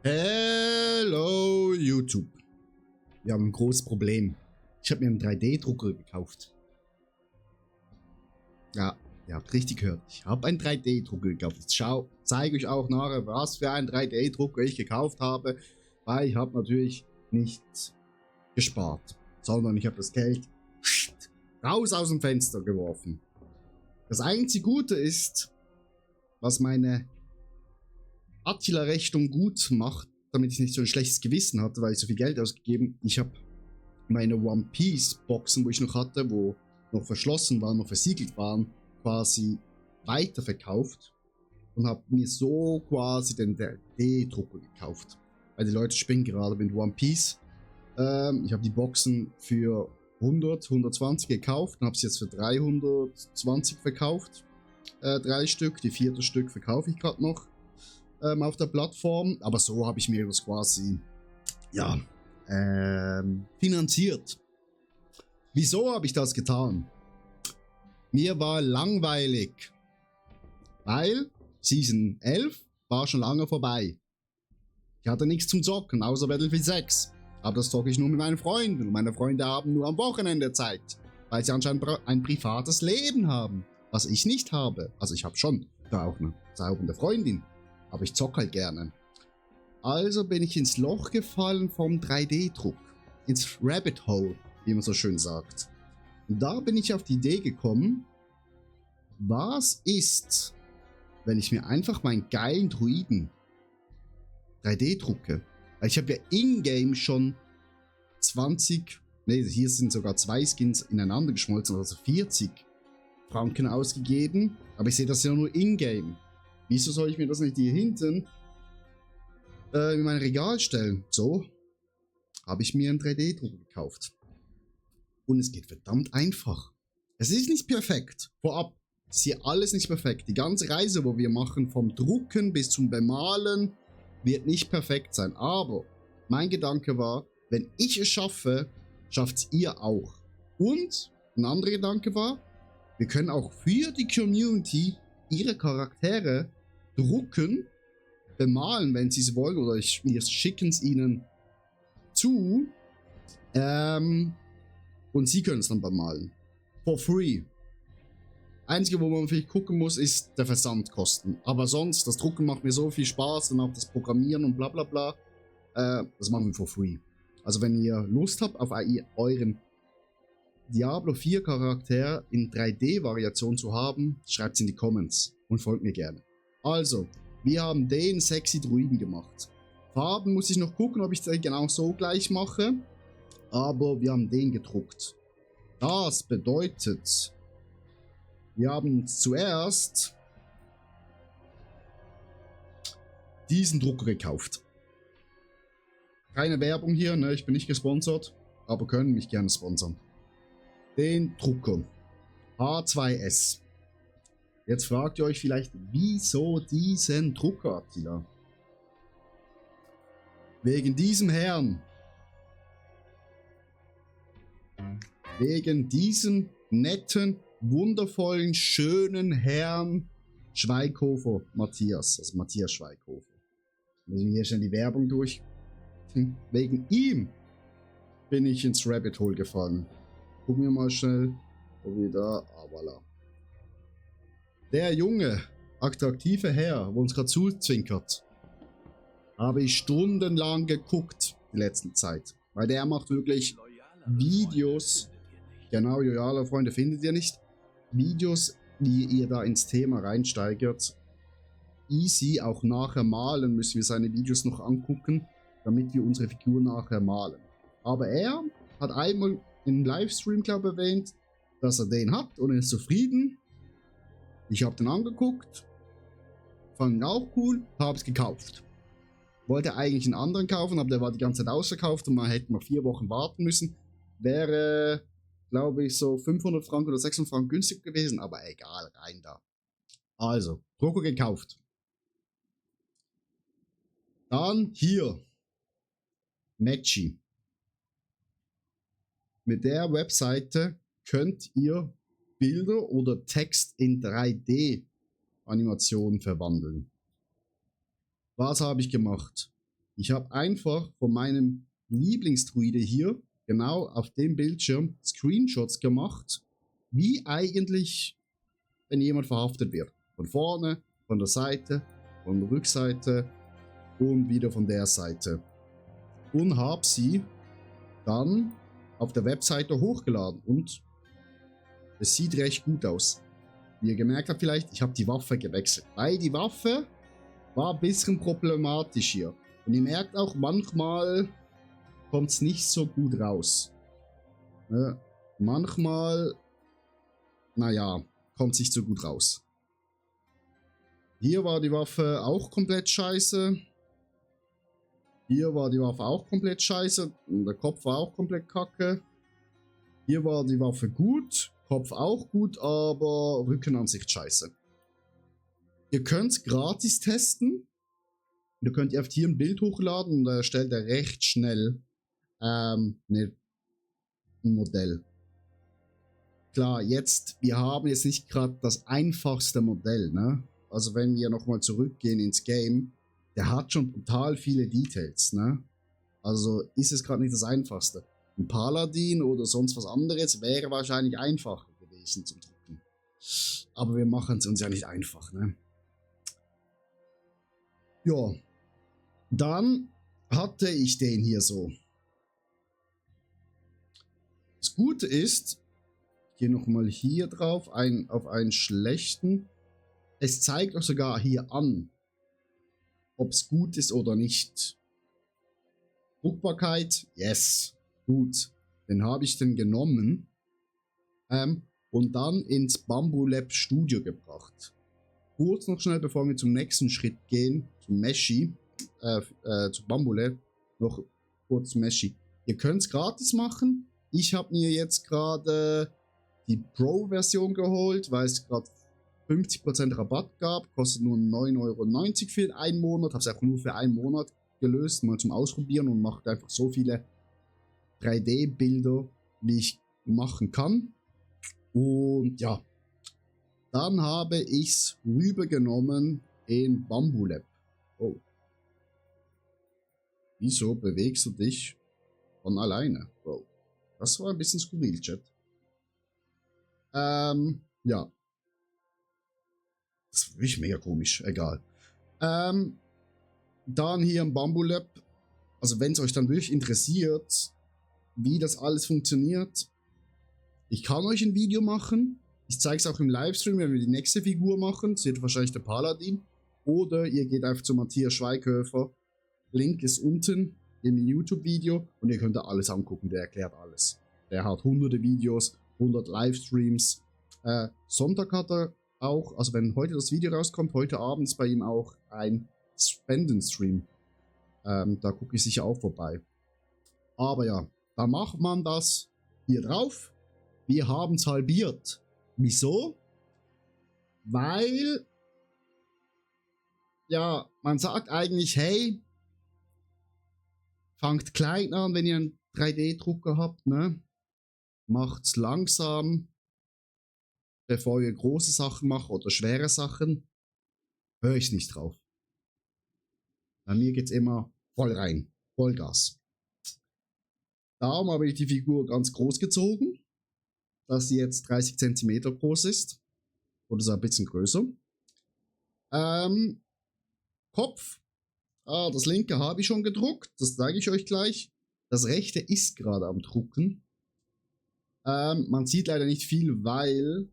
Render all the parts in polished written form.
Hello YouTube. Wir haben ein großes Problem. Ich habe mir einen 3D-Drucker gekauft. Ja, ihr habt richtig gehört. Ich habe einen 3D-Drucker gekauft. Jetzt zeige ich auch nachher, was für einen 3D-Drucker ich gekauft habe. Weil ich habe natürlich nicht gespart, sondern ich habe das Geld raus aus dem Fenster geworfen. Das einzige Gute ist, was meine Attila-Rechnung gut macht, damit ich nicht so ein schlechtes Gewissen hatte, weil ich so viel Geld ausgegeben. Ich habe meine One Piece Boxen, wo ich noch hatte, wo noch verschlossen waren, noch versiegelt waren, quasi weiterverkauft und habe mir so quasi den 3D-Drucker gekauft. Weil die Leute spinnen gerade mit One Piece. Ich habe die Boxen für 100, 120 gekauft und habe sie jetzt für 320 verkauft. 3 Stück, die 4. Stück verkaufe ich gerade noch auf der Plattform. Aber so habe ich mir das quasi, ja, finanziert. Wieso habe ich das getan? Mir war langweilig, weil Season 11 war schon lange vorbei. Ich hatte nichts zum Zocken, außer Battlefield 6. Aber das zocke ich nur mit meinen Freunden. Und meine Freunde haben nur am Wochenende Zeit, weil sie anscheinend ein privates Leben haben, was ich nicht habe. Also ich habe schon da auch eine zaubernde Freundin, aber ich zocke halt gerne. Also bin ich ins Loch gefallen vom 3D-Druck, ins Rabbit Hole, wie man so schön sagt. Und da bin ich auf die Idee gekommen, was ist, wenn ich mir einfach meinen geilen Druiden 3D drucke? Weil ich habe ja in-game schon 20, ne, hier sind sogar 2 Skins ineinander geschmolzen, also 40 Franken ausgegeben, aber ich sehe das ja nur in-game. Wieso soll ich mir das nicht hier hinten in mein Regal stellen? So habe ich mir einen 3D-Drucker gekauft. Und es geht verdammt einfach. Es ist nicht perfekt. Vorab ist hier alles nicht perfekt. Die ganze Reise, wo wir machen, vom Drucken bis zum Bemalen, wird nicht perfekt sein. Aber mein Gedanke war, wenn ich es schaffe, schafft es ihr auch. Und ein anderer Gedanke war, wir können auch für die Community ihre Charaktere drucken, bemalen, wenn sie es wollen, oder wir schicken es ihnen zu. Und sie können es dann bemalen. For free. Einzige, wo man vielleicht gucken muss, ist der Versandkosten. Aber sonst, das Drucken macht mir so viel Spaß und auch das Programmieren und bla bla bla. Das machen wir for free. Also wenn ihr Lust habt auf euren Diablo 4 Charakter in 3D-Variation zu haben, schreibt es in die Comments und folgt mir gerne. Also, wir haben den sexy Druiden gemacht. Farben muss ich noch gucken, ob ich das genau so gleich mache. Aber wir haben den gedruckt. Das bedeutet, wir haben zuerst diesen Drucker gekauft. Keine Werbung hier, ne? Ich bin nicht gesponsert, aber können mich gerne sponsern. Den Drucker H2S. Jetzt fragt ihr euch vielleicht, wieso diesen Drucker, Attila? Wegen diesem Herrn. Wegen diesem netten, wundervollen, schönen Herrn Schweighofer Matthias. Also Matthias Schweighofer. Müssen wir hier schon die Werbung durch. Wegen ihm bin ich ins Rabbit Hole gefallen. Gucken wir mal schnell, wo wir da. Ah, voilà. Der junge, attraktive Herr, wo uns gerade zuzwinkert, habe ich stundenlang geguckt die letzte Zeit. Weil der macht wirklich Videos. Genau, loyale Freunde findet ihr nicht. Videos, wie ihr da ins Thema reinsteigert. Easy, auch nachher malen müssen wir seine Videos noch angucken, damit wir unsere Figur nachher malen. Aber er hat einmal im Livestream, glaube ich, erwähnt, dass er den hat und er ist zufrieden. Ich habe den angeguckt, fand ihn auch cool, habe es gekauft. Wollte eigentlich einen anderen kaufen, aber der war die ganze Zeit ausverkauft und man hätte noch 4 Wochen warten müssen. Wäre, glaube ich, so 500 Franken oder 600 Franken günstig gewesen, aber egal, rein da. Also, Drucker gekauft. Dann hier, Matchy. Mit der Webseite könnt ihr Bilder oder Text in 3D-Animationen verwandeln. Was habe ich gemacht? Ich habe einfach von meinem Lieblingsdruide hier genau auf dem Bildschirm Screenshots gemacht, wie eigentlich, wenn jemand verhaftet wird. Von vorne, von der Seite, von der Rückseite und wieder von der Seite. Und habe sie dann auf der Webseite hochgeladen und es sieht recht gut aus. Wie ihr gemerkt habt vielleicht, ich habe die Waffe gewechselt, weil die Waffe war ein bisschen problematisch hier. Und ihr merkt auch, manchmal kommt es nicht so gut raus. Manchmal, naja, kommt es nicht so gut raus. Hier war die Waffe auch komplett scheiße. Hier war die Waffe auch komplett scheiße. Und der Kopf war auch komplett kacke. Hier war die Waffe gut. Kopf auch gut, aber Rückenansicht scheiße. Ihr könnt es gratis testen. Ihr könnt einfach hier ein Bild hochladen und da erstellt er recht schnell ein Modell. Klar, wir haben jetzt nicht gerade das einfachste Modell, ne? Also wenn wir nochmal zurückgehen ins Game, der hat schon total viele Details, ne? Also ist es gerade nicht das einfachste. Ein Paladin oder sonst was anderes wäre wahrscheinlich einfacher gewesen zu drucken. Aber wir machen es uns ja nicht einfach, ne? Ja, dann hatte ich den hier so. Das Gute ist, ich gehe nochmal hier drauf, auf einen schlechten. Es zeigt auch sogar hier an, ob es gut ist oder nicht. Druckbarkeit, yes, gut. Den habe ich dann genommen und dann ins Bamboo Lab Studio gebracht. Kurz noch schnell, bevor wir zum nächsten Schritt gehen, zum Meshi, zu Bamboo Lab, noch kurz zum Meshi. Ihr könnt es gratis machen. Ich habe mir jetzt gerade die Pro-Version geholt, weil es gerade 50% Rabatt gab. Kostet nur 9,90 € für einen Monat. Habe es auch nur für einen Monat gelöst, mal zum Ausprobieren und macht einfach so viele 3D-Bilder, wie ich machen kann. Und ja, dann habe ich es rübergenommen in Bamboo Lab. Oh. Wieso bewegst du dich von alleine, Bro? Das war ein bisschen skurril, Chat. Ja. Das ist wirklich mega komisch, egal. Dann hier im Bamboo Lab. Also wenn es euch dann wirklich interessiert, wie das alles funktioniert, ich kann euch ein Video machen. Ich zeige es auch im Livestream, wenn wir die nächste Figur machen. Das wird wahrscheinlich der Paladin. Oder ihr geht einfach zu Matthias Schweighöfer. Link ist unten im YouTube-Video und ihr könnt da alles angucken. Der erklärt alles. Der hat hunderte Videos, 100 Livestreams. Sonntag hat er auch, also wenn heute das Video rauskommt, heute Abend ist bei ihm auch ein Spendenstream. Da gucke ich sicher auch vorbei. Aber ja, da macht man das hier drauf. Wir haben es halbiert. Wieso? Weil, ja, man sagt eigentlich, hey, fangt klein an, wenn ihr einen 3D-Drucker habt, ne? Macht's langsam, bevor ihr große Sachen macht oder schwere Sachen. Höre ich nicht drauf. Bei mir geht's immer voll rein, Vollgas. Darum habe ich die Figur ganz groß gezogen, dass sie jetzt 30 cm groß ist. Oder so ein bisschen größer. Kopf. Das linke habe ich schon gedruckt. Das zeige ich euch gleich. Das rechte ist gerade am Drucken. Man sieht leider nicht viel, weil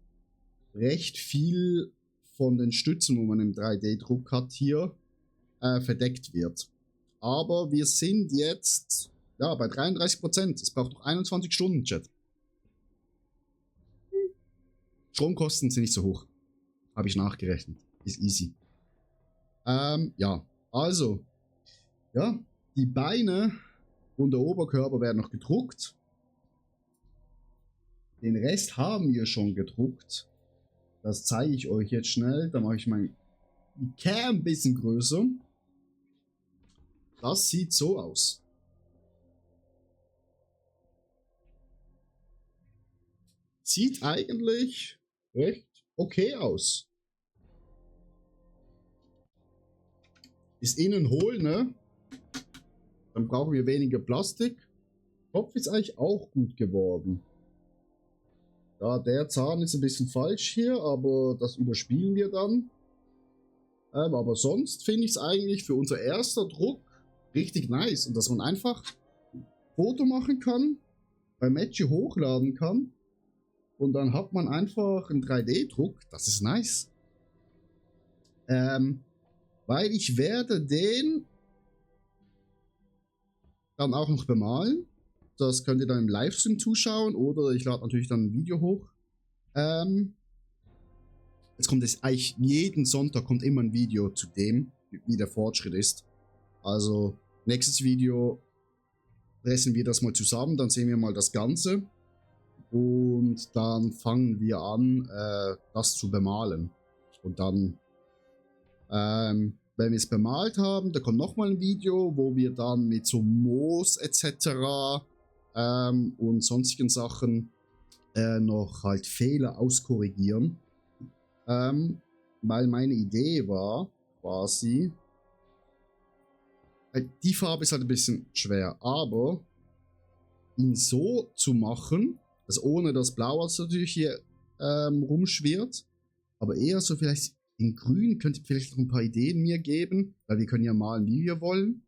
recht viel von den Stützen, wo man im 3D-Druck hat, hier verdeckt wird. Aber wir sind jetzt ja, bei 33%. Es braucht noch 21 Stunden, Chat. Stromkosten sind nicht so hoch. Habe ich nachgerechnet. Ist easy. Ja, also. Ja, die Beine und der Oberkörper werden noch gedruckt. Den Rest haben wir schon gedruckt. Das zeige ich euch jetzt schnell. Da mache ich mein Cam ein bisschen größer. Das sieht so aus. Sieht eigentlich recht okay aus. Ist innen hohl, ne? Dann brauchen wir weniger Plastik. Kopf ist eigentlich auch gut geworden. Ja, der Zahn ist ein bisschen falsch hier, aber das überspielen wir dann. Aber sonst finde ich es eigentlich für unser erster Druck richtig nice. Und dass man einfach ein Foto machen kann, bei Matchy hochladen kann. Und dann hat man einfach einen 3D-Druck. Das ist nice. Weil ich werde den dann auch noch bemalen. Das könnt ihr dann im Livestream zuschauen oder ich lade natürlich dann ein Video hoch. Jetzt kommt es eigentlich jeden Sonntag kommt immer ein Video zu dem, wie der Fortschritt ist. Also nächstes Video pressen wir das mal zusammen, dann sehen wir mal das Ganze und dann fangen wir an, das zu bemalen. Und dann, wenn wir es bemalt haben, da kommt nochmal ein Video, wo wir dann mit so Moos etc. Und sonstigen Sachen noch halt Fehler auskorrigieren. Weil meine Idee war quasi, die Farbe ist halt ein bisschen schwer, aber ihn so zu machen, also ohne dass Blau was natürlich hier rumschwirrt, aber eher so vielleicht in Grün, könnt ihr vielleicht noch ein paar Ideen mir geben, weil wir können ja malen, wie wir wollen.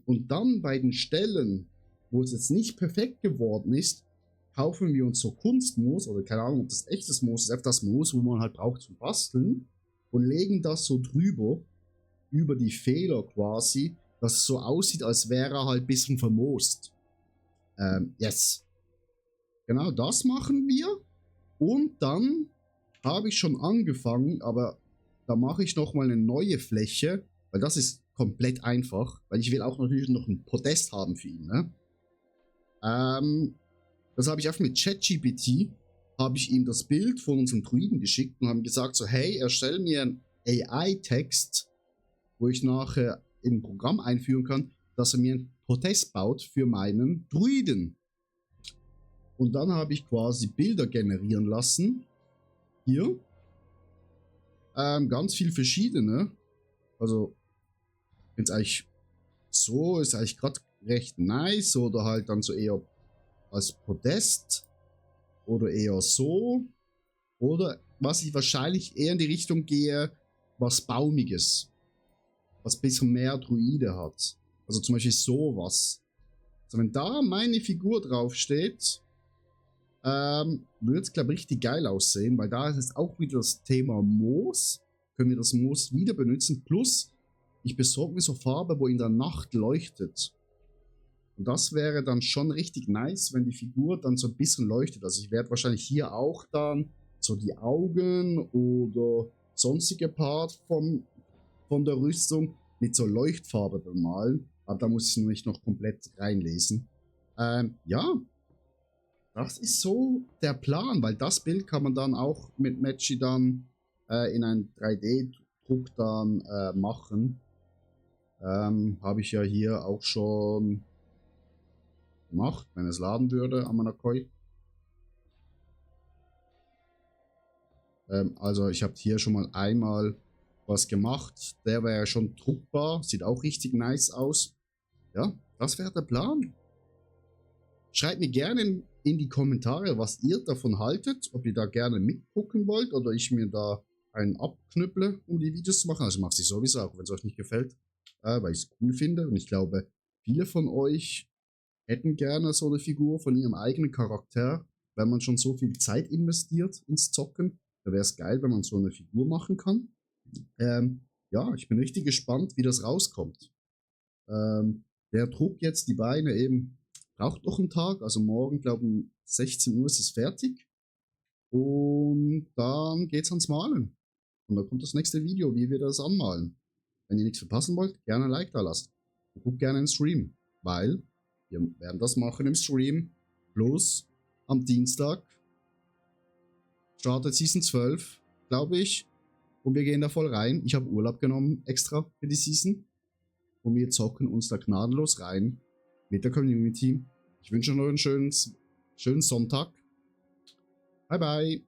Und dann bei den Stellen, wo es jetzt nicht perfekt geworden ist, kaufen wir uns so Kunstmoos, oder keine Ahnung, ob das echtes Moos ist, einfach das Moos, wo man halt braucht zum Basteln, und legen das so drüber, über die Fehler quasi, dass es so aussieht, als wäre er halt ein bisschen vermoost. Yes. Genau das machen wir. Und dann habe ich schon angefangen, aber da mache ich nochmal eine neue Fläche, weil das ist komplett einfach, weil ich will auch natürlich noch ein Podest haben für ihn, ne? Das habe ich einfach mit ChatGPT, habe ich ihm das Bild von unserem Druiden geschickt und habe gesagt so, hey, erstell mir einen AI-Text, wo ich nachher im Programm einführen kann, dass er mir ein Podest baut für meinen Druiden. Und dann habe ich quasi Bilder generieren lassen. Hier. Ganz viel verschiedene. Also, jetzt eigentlich so, ist eigentlich gerade recht nice. Oder halt dann so eher als Podest. Oder eher so. Oder was ich wahrscheinlich eher in die Richtung gehe, was Baumiges. Was ein bisschen mehr Druide hat. Also zum Beispiel sowas. Also wenn da meine Figur draufsteht, würde es, glaube ich, richtig geil aussehen, weil da ist jetzt auch wieder das Thema Moos. Können wir das Moos wieder benutzen. Plus, ich besorge mir so Farbe, wo in der Nacht leuchtet. Und das wäre dann schon richtig nice, wenn die Figur dann so ein bisschen leuchtet. Also ich werde wahrscheinlich hier auch dann so die Augen oder sonstige Part von der Rüstung mit so Leuchtfarbe bemalen. Aber da muss ich nämlich noch komplett reinlesen. Ja. Das ist so der Plan, weil das Bild kann man dann auch mit Matchy dann in einen 3D-Druck dann machen. Habe ich ja hier auch schon gemacht, wenn es laden würde, Amanakoi. Also ich habe hier schon mal einmal was gemacht. Der wäre schon druckbar, sieht auch richtig nice aus. Ja, das wäre der Plan. Schreibt mir gerne in die Kommentare, was ihr davon haltet, ob ihr da gerne mitgucken wollt oder ich mir da einen abknüpple, um die Videos zu machen. Also mache ich sowieso auch, wenn es euch nicht gefällt, weil ich es cool finde. Und ich glaube, viele von euch hätten gerne so eine Figur von ihrem eigenen Charakter, wenn man schon so viel Zeit investiert ins Zocken. Da wäre es geil, wenn man so eine Figur machen kann. Ja, ich bin richtig gespannt, wie das rauskommt. Der Druck jetzt, die Beine eben, braucht noch einen Tag, also morgen, glaube ich, um 16 Uhr ist es fertig. Und dann geht's ans Malen. Und dann kommt das nächste Video, wie wir das anmalen. Wenn ihr nichts verpassen wollt, gerne ein Like da lassen. Und guckt gerne in den Stream, weil wir werden das machen im Stream. Plus am Dienstag startet Season 12, glaube ich. Und wir gehen da voll rein. Ich habe Urlaub genommen extra für die Season. Und wir zocken uns da gnadenlos rein mit der Community. Ich wünsche euch noch einen schönen Sonntag. Bye bye.